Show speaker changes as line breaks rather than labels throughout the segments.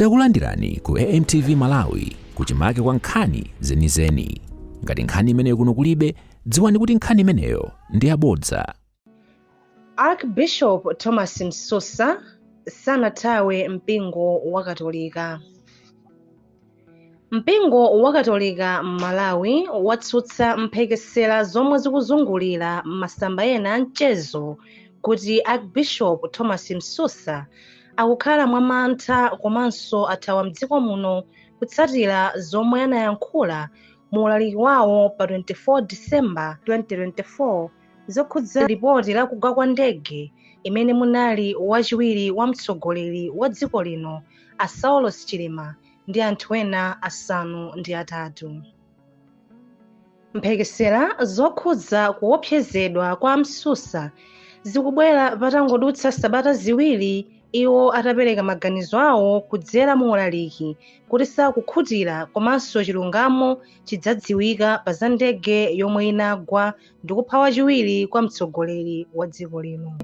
Takulandirani ku AMTV Malawi kuchimake kwa nkhani zenizeni. Ngati nkhani imeneyo kuno kulibe, dziwani kuti nkhani imeneyo ndi yabodza.
Archbishop Thomas Msusa sanathawe mpingo wa Katolika. Mpingo wa Katolika m'Malawi watsutsa mphekesera zomwe zikuzungulira m'masamba ena a mchezo kuti Archbishop Thomas Msusa akukhala mwa mantha komanso athawa mdziko muno kutsatira zomwe anayankhula mu ulaliki wawo pa 24 December 2024 zokhudza lipoti la kugwa kwa ndege imene munali wachiwiri wa mtsogoleri wa dziko lino a Saulos Chilima ndi anthu ena 8. Mphekesera zokhudza kuopsezedwa kwa a Msusa zikubwera patangodutsa sabata ziwiri iwo atapereka maganizo awo kudzera mu ulaliki kuti sakukhutira komanso chilungamo chidzadziwika pa za ndege yomwe inagwa ndikupha wachiwiri kwa mtsogoleri wa dziko lino.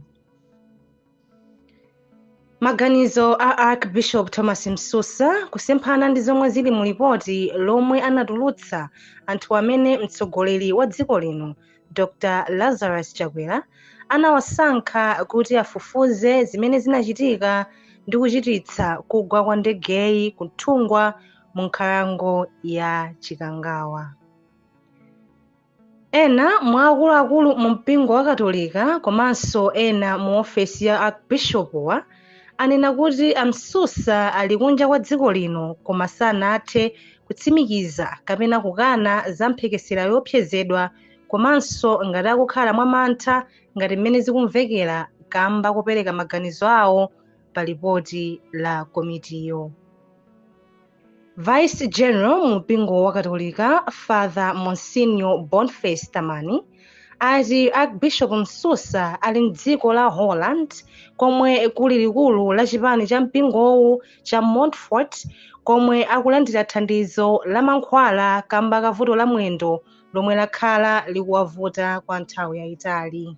Maganizo a Archbishop Thomas Msusa kusemphana ndi zomwe zili mu lipoti lomwe anatulutsa anthu amene mtsogoleri wa dziko lino Dr. Lazarus Chakwera anawasankha kuti afufuze zimene zinachitika ndi kuchititsa kugwa kwa ndegeyi ku Nthungwa mu nkhalango ya Chikangawa. Ena mwa akuluakulu mu mpingo wa Katolika komanso ena mu ofesi ya Archbishop-wa anena kuti a Msusa ali kunja kwa dziko lino koma sanathe kutsimikiza kapena kukana za mphekesera yoopsezedwa komanso ngati akukhala mwa mantha ngati mmene zikumvekera kamba kopereka maganizo awo pa lipoti la komitiyo. Vice General mu mpingo wa Katolika Father Monsignor Boniface Tamani ati Archbishop Msusa ali mdziko la Holland komwe kuli likulu la chipani cha mpingowu cha Montfort komwe akulandira thandizo la mankhwala kamba ka vuto la mwendo lomwe lakhala likuwavuta kwa nthawi yayitali.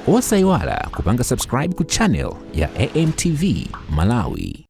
Osayiwala kupanga subscribe ku channel ya AMTV Malawi.